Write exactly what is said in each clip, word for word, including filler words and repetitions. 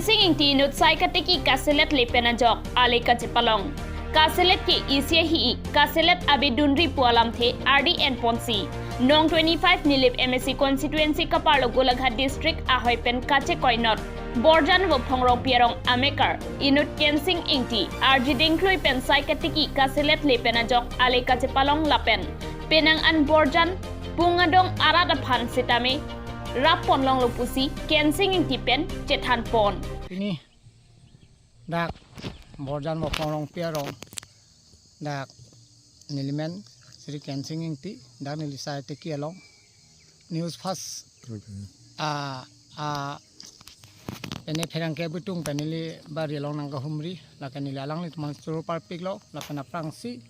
Kensing Ingti inut sai katiki kaselet le pen ajok ale kachepalong. Kaselet ke isi ahi-i, kaselet abidunri pu alamthe ardi enponsi, Nong twenty-five Nilip M A C constituency kaparlo Golaghat district ahoi pen kachekoinot Borjan Vophong Rongpi arong amekar inut Kensing Ingti arji dengklui pen sai katiki kaselet le pen ajok ale kachepalong lapen penang an Borjan pung adong arat aphan sitame rap ponlonglo pusi Kensing Ingti pen chethanpon. Pini dak Borjan Vophong Rongpi arong, dak nelimen Sri Kensing Ingti, dak neli sai tiki along news first, ah, ah, ene pherangke butung pen neli bari along nangkahumri, lake neli alanglitum aphan choro parpiklo, lapen aphrangsi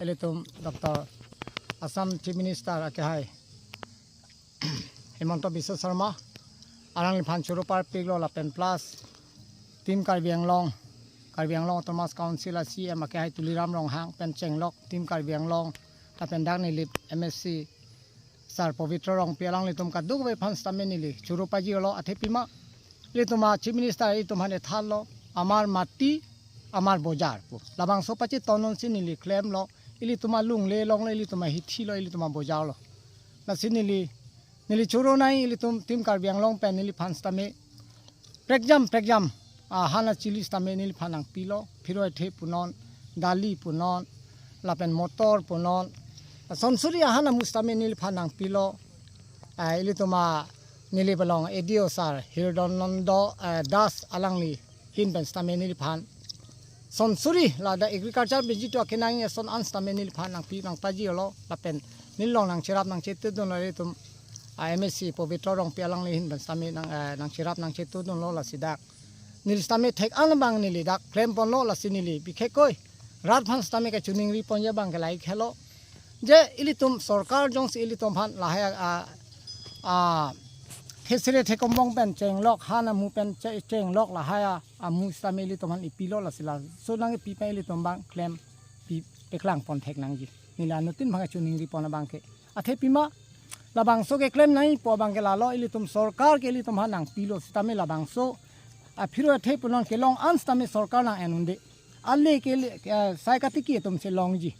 ilitum Doctor Assam Chief Minister akehai Himanta Biswa Sarma alangliphan choro parpiklo, lapen plus Team Karbi Anglong, Karbi Anglong Autonomous Council a C E M akehai Tuliram Ronghang pen chenglok Team Karbi Anglong, lapen dak Nilip M A C Sir Pabitra Rongpi alanglitum kadokave aphan sitame neli choro pajirlo. Athe pima ilitum a Chief Minister ilitum aphan ethanlo, "Amar mati, amar bojar" pu. Labangso pachetonnon si neli klemlo, ilitum alungle along lo, ilitum ahithi lo, ilitum abojar lo. Lasi neli, neli choro nai ilitum Team Karbi Anglong pen neliphan sitame prekjam prekjam ahan achili sitame neliphan nangpilo, phiro ethe punon, dali punon, lapen motor punon, sonsuri ahan amu sitame neliphan nangpilo. Ah, ilitum a Nilip along A D O sir Hirdon Nondo, ah, Das alangli ahin pen sitame neliphan sonsuri ladak agriculture biji tu akenang ason an sitame neliphan nangpi nangpajirlo, lapen neli along nangcherap nangchetudunlo ilitum a M A C Pabitra Rongpi alangli ahin pen sitame nang, eh, nangcherap nangchetudunlo. Lasi dak neli sitame thek an abang neli dak klemponlo, lasi neli bikhekkoi rat aphan sitame kachiningri ponji abang ke lahai helo. Je ilitum sorkar jongsi ilitum aphan lahai a, a, thesere thekombong pen chenglok, han amu pen che-, chenglok lahai a, amu sitame ilitum aphan ipilo, lasi laso nangkipi pen ilitum abang klempi paklang pon thek nangji. Neli anuttin abang kachiningri pon abang ke. Athe pima labangso keklem nangji pu abang ke lalo, ilitum sorkar ke ilitum aphan nangpilo sitame labangso aphiro ethe punon kelong an sitame sorkar nang-en un-e. Ale ke le, eh, sai katiki atum si longji.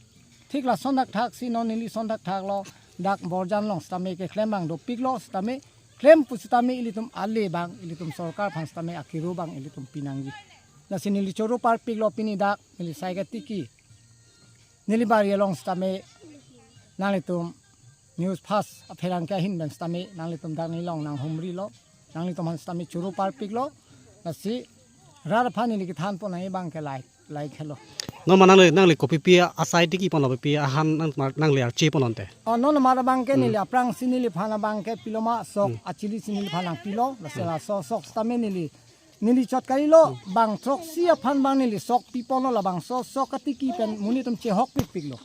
Thik lason thakthak si non neli son thakthak lo, dak Borjan along sitame keklem abang dopiklo sitame, klem pu sitame ilitum ale abang, ilitum sorkar aphan sitame akiru abang ilitum pinangji. Lasi neli choro parpiklo pini dak, neli sai katiki neli bari along sitame nanglitum news first apherangke ahin pen sitame nanglitum dak neli along nanghumrilo, nanglitum aphan sitame choro parpiklo. Lasi rat aphan neli kethanpon nangji abang ke lahai, lahai helo. Non ma nangli, nangli kopipi asai tiki ponlo, pipi ahan nang, nangli arche ponlonte? Oh, non ma abang ke, hmm, neli aphrangsi neliphan abang ke piloma sok, hmm, achili si neliphan nangpilo, lasi, hmm, laso sok sitame neli neli chot kalilo, hmm, bang throksi aphan abang neli sok piponlo, labangso sok katiki pen monit atum chehok pikpiklo.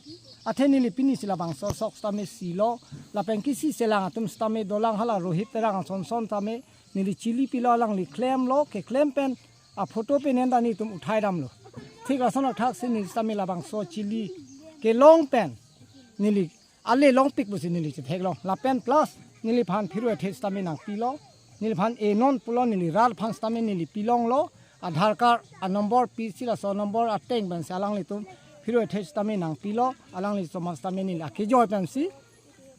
Athe neli pini si labangso sok sitame silo, lapen kisi selang atum sitame dolang, hala Rohit Terang ason son sitame neli chili pilo, alangli klemlo, keklem pen aphoto pen enta netum uthai damlo. Thik lason athak si neli sitame labangso chili kelong pen neli ale longpik pusi neli chetheklong. Lapen plus neliphan phiro ethe sitame nangpilo. Neliphan enon pulo, neli rat aphan sitame neli pilonglo. Aadhaar card a number pisi, laso number ateng pensi alanglitum phiro ethe sitame nangpilo. Alanglitum sitame neli akejoi pensi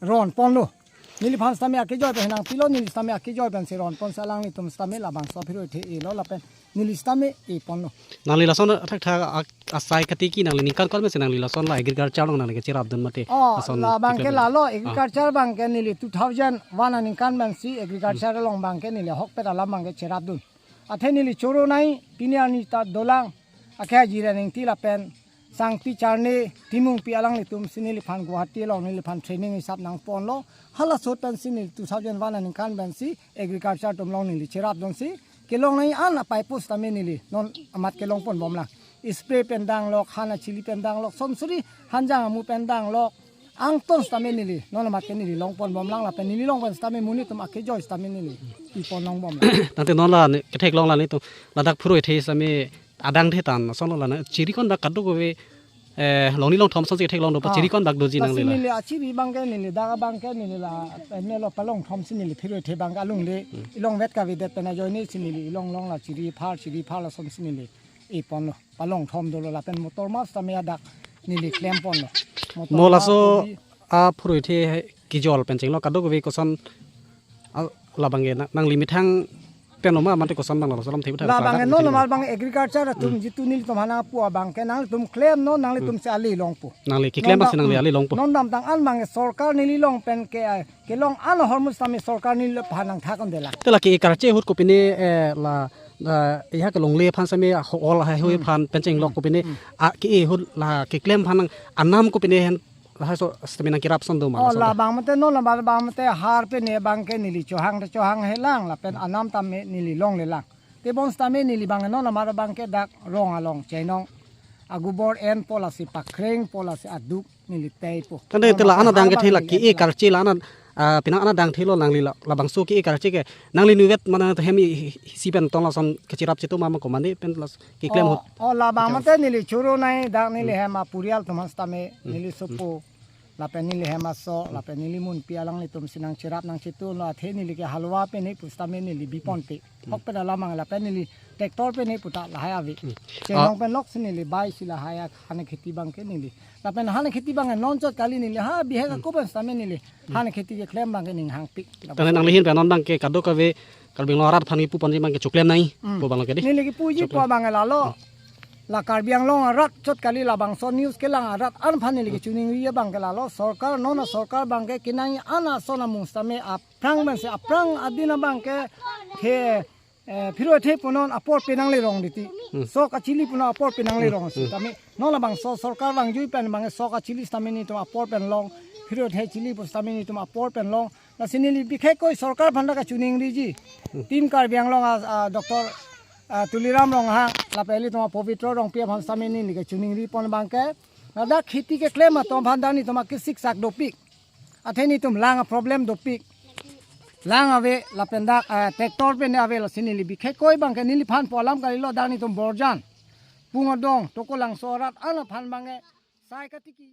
ron ponlo. Neliphan sitame akejoi pen nangpilo, neli sitame akejoi pensi ron ponsi alanglitum sitame labangso phiro ethe elo lapen neli sitame e ponlo. Nangli lason athakthak a-, asai katiki nangli ningkan ko-an pensi nangli lason la agriculture along nangli kacherapdun mate? Oh, lason labang ke keklem lalo, ah, agriculture abang ke neli two thousand one aningkan pensi agriculture along abang ke neli ahokpet alam abang ke cherapdun. Athe neli choro nai, pini arni ta dolang, akehai Jiran Ingti lapen Sangpi Charne, Timungpi alanglitum si neliphan Guwahati along neliphan training hisap nangponlo. Halaso pensi neli two thousand one aningkan pensi agriculture atum along neli cherapdunsi kelong nangji an apaipo sitame neli non amat kelong ponbomlang. Spray pen danglok, han achili pen danglok, sonsuri hanjang amu pen danglok, angton sitame neli non amat ke neli long ponbomlang lapen neli long pen sitame monit atum akejoi sitame neli pi ponlongbomlang. Tangte non la ne ketheklong la netum ladak phiro ethe sitame adang the tan, lason lo la na chiri kon dak kadokave eh, longni longthom asonsi theklong do, pa Ah. chiri konbak doji Lasi nangle la. neli achiri abangke neli dak abangke neli la, eh, nelo palongthom si neli phiroi the abangke alungle, ilong vet kavedet pen ajoine si neli ilong long la chiri phar, chiri phar lason si neli epon lo. Palongthom dolo lapen motor mas tame adak neli klem ponlo. Motor Mo mas laso kobi a phiroi the kejol pen chenglo kadokave koson, a, labangke nang, nangli methang pen oma mate koson abang laso alam thepha Labangke non normal abang agriculture atum jitu nelitum hana pu abangke nangtum klem non nanglitum si ale longpo. Nangli keklem Non asi dam, nangli mm. ale longpo. Non damtang an abangke sorkar neli long pen ke, eh, kelong an ahormu sitame sorkar neliphan nangthak-un detlang. Te la ke-e karche ahut kopine, eh, la, la, ya kelongle aphan sitame ho-, hol haihui aphan pen chenglok kopine, a, ke-e ahut la keklem aphan nang anam kopine hen lahai so sitame nangkerap ason do ma Oh, laso la da. bang mate non la bang, bang mate har pen ne abangke neli chohang te chohang helang lapen anam tame neli longlelang. Tebon sitame neli abang non la mar abangke dak rong along chenong agubor enpo lasi pakrengpo lasi aduk neli teipo. Tangte Non te la bang ana har dang abang kethe la neli ke-e etlang. karche la ana, ah, penang ana dang thelo nangli la, labangso ke-e karche ke nangli nuvet mana te hem i, i, isi pen tong lason kachirap chitu mama komane pen las keklem Oh, ahut. oh, labang mate neli choro nai dak neli hem apurial atum sitame neli sopo. Lapen neli hem aso, lapen neli munpi alanglitum si nangchirap nangchitu lo athe neli ke halwa pen ne pu sitame neli biponte. Hok pen alamang lapen neli tractor pen ne puta lahai ave. Chenong Ah. pen lok si neli bai si lahai a hane kheti abangke neli. Lapen hane kheti abangke non chot kali neli ha bihek ako pen sitame neli. Hane kheti keklem abangke ning hangpik. Tangte nangli ahin pen non abangke kadokave Karbi Anglong arat aphan kipu ponji abangke choklem nai. Hmm. Pu abang lo ke di. Neli kipuji Choklem. pu abangke lalo. La Karbi Anglong arat chot kali labangso news kelang arat an aphan neli kechiningri abangke lalo. Sorkar non a sorkar abangke kenang an ason amung sitame aphrang pensi aphrang adin abangke ke, eh, phiroi the punon apor penang lerong diti. Sok achili punon apor penang lerong si. Tame non labangso sorkar vangjui pen abangke sok achili sitame netum apor pen long. Phiroi the chili pu sitame netum apor pen long. Lasi neli bikhekoi sorkar aphan ta kachiningriji. Team Karbi Anglong a, a, Doctor, a, Tuliram Ronghang, lapen ilitum a Pavitra Rongpi aphan sitame neli kachiningri pon abangke. Ladak kheti keklem atum aphan ta netum akesik sak dopik. Athe netum lang aproblem dopik. Lang ave lapen dak, a, tractor pen ave lasi neli bikhekoi abangke neliphan pu alam kalilo dak netum Borjan, Pung Adong, Tokolangso arat an aphan abangke sai katiki